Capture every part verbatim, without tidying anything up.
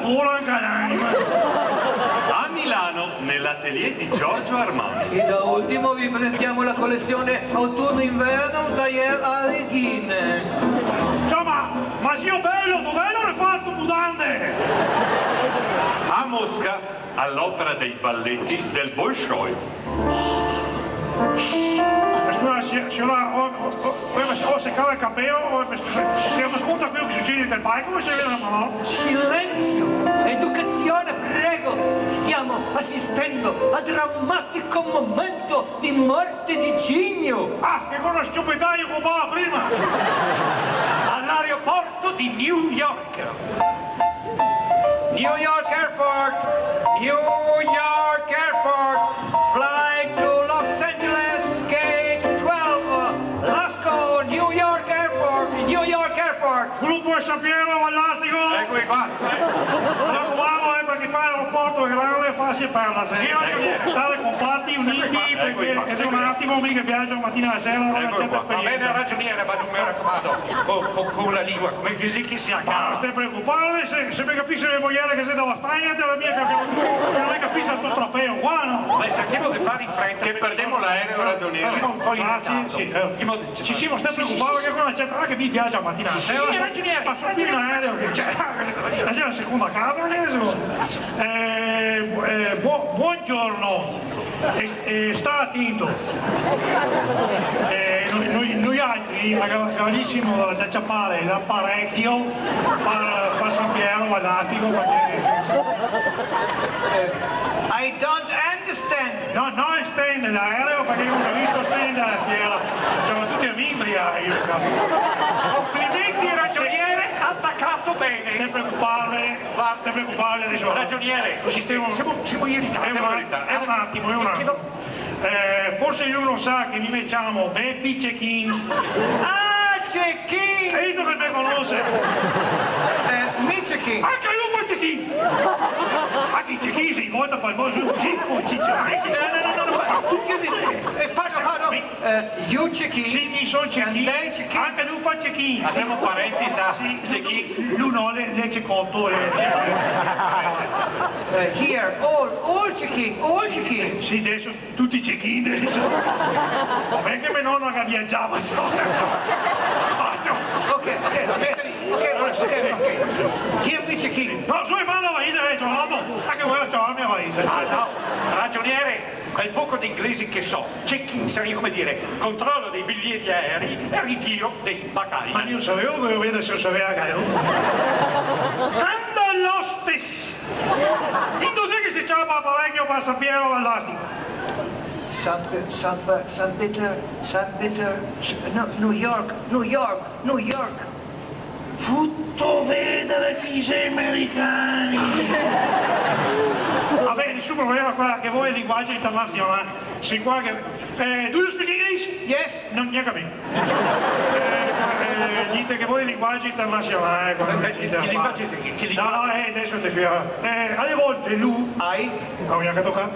Ora anca l'anima. A Milano, nell'atelier di Giorgio Armani. E da ultimo vi presentiamo la collezione autunno-inverno, un tailleur a regine. Insoma, ma zio Belo, dov'è el reparto mudande? A Mosca, all'opera dei balletti del Bolshoi. Scusa, si-, siora, oh, oh, oh, oh, se cava el capeo, oh, se, se, se ascolta quelo che sucede nel palco, se vede la mano. Silenzio! Educazione, prego! Stiamo assistendo a drammatico momento di morte di Cigno! Ah, che cosa sciopetaio copava prima! All'aeroporto di New York. New York Airport, New York Airport, flight to Los Angeles, gate twelve, Lasco, New York Airport, New York Airport. Gruppo San Piero Vallastico. Eccomi qua. Mi racomando, eh, parché qua l'aeroporto xe grande, fasi perderse. Sì, va ben. Stare compatti, uniti, eccomi qua, parché eccomi qua, xe un atimo, mi che viajo matina e sera, ora. Eccomi qua. Va ben, ragioniere, ma no, me racomando, co, co, co la lingua, come che si, che si... Ma no te preocupare, se, se me capise me mojere che xe da Vastagna, te la mia che, che no me capise sto trapeo qua, no? Ma se che volete fare in fretta? Che perdemo l'aereo, ragioniere. Semo un po' in ritardo. Ah, sì, sì, eh. Ci semo sempre preocupati che qua no c'è, che mi viajo matina e sera. Sì, ragioniere. Ma so qui in aereo che, cioè, la xe la seconda casa, che so. Eh, bu-, eh, bu-, buongiorno. E, e sta atento. Eh, noi, noi, noialtri, a Ga-, Gavalisimo, da ciapare l'aparechio par, par San Piero Vallastico, parché... Eh, I don't understand. No, no, stand, l'aereo, parché no go visto stand a la fiera. Semo tuti a membri, eh, io, capito? Complimenti, ragioniere, attaccato bene. Sempre preocupare. Varda, te preocupare, deso. Ragioniere, sistemo, semo, semo in ritardo, semo in ritardo. Xe un atimo, xe un atimo. Eh, forse lu no sa che mi me ciamo Bepi Cechin. Ah, Cechin! E lu che me conose? Eh, mi Cechin. Anca lu fa Cechin! Anca i Cechin se volta par el mondo, Cechin, Cechin. Eh, no, no, no, no, ma tu che dici? Eh, parla, parla. Eh, you Cechin. Sì, mi son Cechin. And then Cechin. Anca lu fa Cechin. Ma semo parenti, sa? Sì. Cechin. Lu no, l'è, l'è Cecotto, eh. Eh, here, all, all Cechin, all Cechin. Sì, deso tuti Cechin, deso. Parché me nono che viagiava. Ok, ok, ok. Ok, ok, ok. Here we Cechin. No, su, manda la valise, eh, no, no. Ma che vol ciavarme la valise? Ah, no. Ragioniere, quel poco di inglese che so, check-in saria come dire controllo dei biglietti aerei e ritiro dei bagagli. Ma mi no savevo che lo vedese, lo saveva anca lu. Handel hostess! Indo xe che se ciapa l'aparechio par San Piero Vallastico? San Pe-, San Pe-, San Peter, San Peter, no, New York, New York, New York. Futo vedare che i xe americani. Va ben, nesun problema, qua che vol el linguajo internasionale. Sì, qua che, eh, do you speak English? Yes. No, gnanca mi. Eh, eh, dite che vol el linguajo internasionale, qua. Eh, che, che linguajo, che, che linguajo? No, no, eh, deso te spiego. Eh, a le volte lu... I? No, gnanca tocà.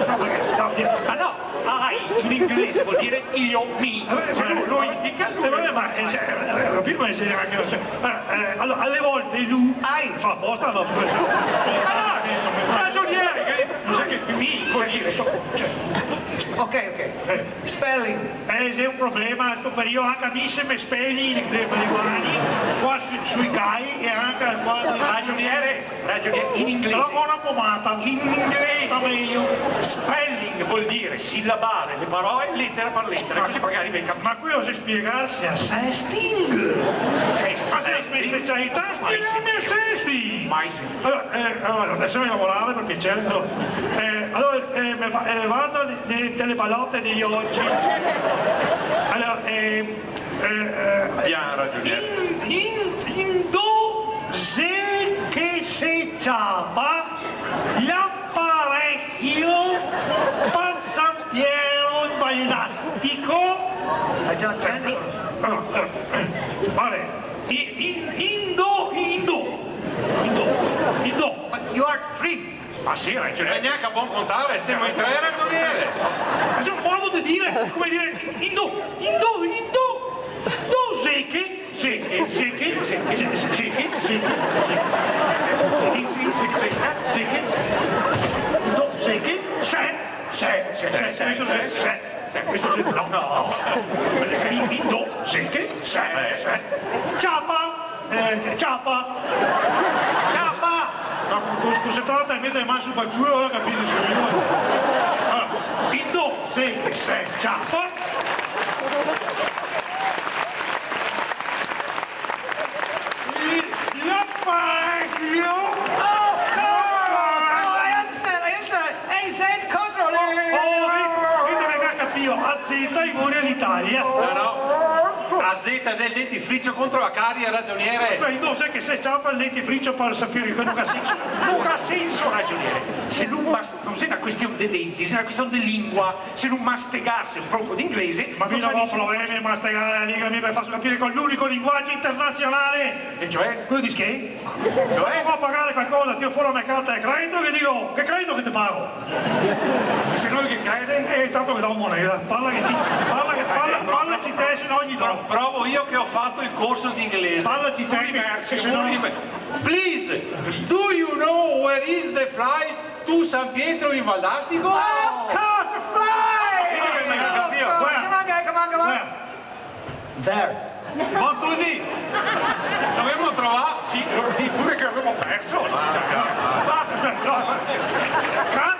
No, parché, no, ah, no. I in inglese vol dire io, me. Eh, beh, se lu, lu indica, lu... Eh, va ben, ma, eh, se, eh, capito, ma se anca, se, eh, eh, alora, a le volte lu... I. Fa aposta, no? Ah, ragioniere, che no sa che me vol dire, so, cioè. Ok, ok. Eh. Spelling. Eh, xe un problema, sto periodo anca mi se me spelli le, le mani, qua su, sui cai e anca qua... Ragioniere, ragioniere, in inglese. Però co na pomata. In inglese. Sta mejo. Spelling vol dire sillabare le parole letera par letera, cusì magari ve capì. Ma queo xe spiegarse a sexting? Sexting, ma xe la me specialità, spiegarme a sexting! Mai sentìo. Alora, eh, alora, deso me lavorare parché certo. Eh, alora, eh, me fa, eh, varda le, le telebalote de ogi. Alora, eh, eh, eh, pian, ragioniere. In, in, indo xe che se ciapa l'aparechio par San Piero Vallastico? Eh, già, già. Eh, eh, eh, vale. I-, in-, indo, indo, indo, indo. But you are free. Ma sì, ragione. E gnanca a bon contare, semo in tre, ragioniere. Ma xe un modo de dire, come dire, indo, indo, indo. Do, zeche, zeche, zeche, zeche, zeche, zeche, zeche, zeche, zeche, zeche, zeche, do, zeche, se, se, se, se, questo se, se, se, questo se, no, no, no. Mi, mi, do, zeche, se, se. Ciapa, eh, ciapa. Ciapa! Ma co, co, cosa se trata de meter le man su par el culo, alora capisi subito. Alora, mi, do, zeche, se, ciapa. L'apparecchio! Oh, no, no, I understand, I understand. Hey, Zen, control it. Oh, oh, vedi, vedi che ga capìo, a zeta i vol l'Italia. No, no. A zeta xe el dentifricio contro la carie, ragioniere. Beh, no, sa che se ciapa el dentifricio par sapere che no ga senso. No ga senso, ragioniere. Se no basta No xe na question de denti, xe na question de lingua. Se no mastegase un poco de inglese, ma mi no go problemi a mastegare la lingua, mi ve faso capire co l'unico linguaggio internazionale. E cioè? Quelo de schei. Cioè? Devo pagare qualcosa, tiro fora la me carta de credito, che digo, che credito che te pago? E se no che crede? Eh, tanto che do moneda. Parla che ti, parla che, parla, parlaci te, se no ghe do. Provo io che ho fatto il corso di inglese. Parlaci te, che se no... Please, do you know where is the flight to San Pietro in Valdastico? Of course, fly! Come on, come on, come on. Where? There. Bon, tuti! L'avemo trovà? Sì, lo dì pure che l'avemo perso. Basta, no. Can-,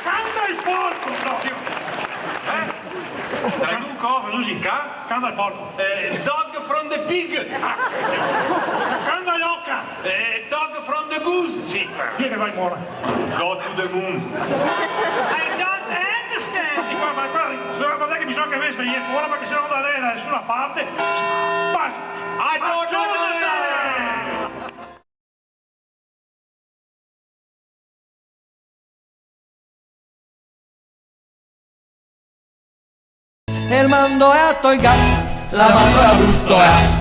canta el porco, proprio. Eh? Dai, un co-, così. Ca-, canta el porco. Eh, dog from the pig. Canta l'oca. Eh, dog from the goose. Sì. Chi xe che va in mora? Go to the moon. I don't understand. Sì, qua, ma qua, signora, guardate che bisogna che me svegliesco ora, parché se no no vado da nesuna parte. Basta. A Jonathan! El mando a Tolga, la mando a Bustoa.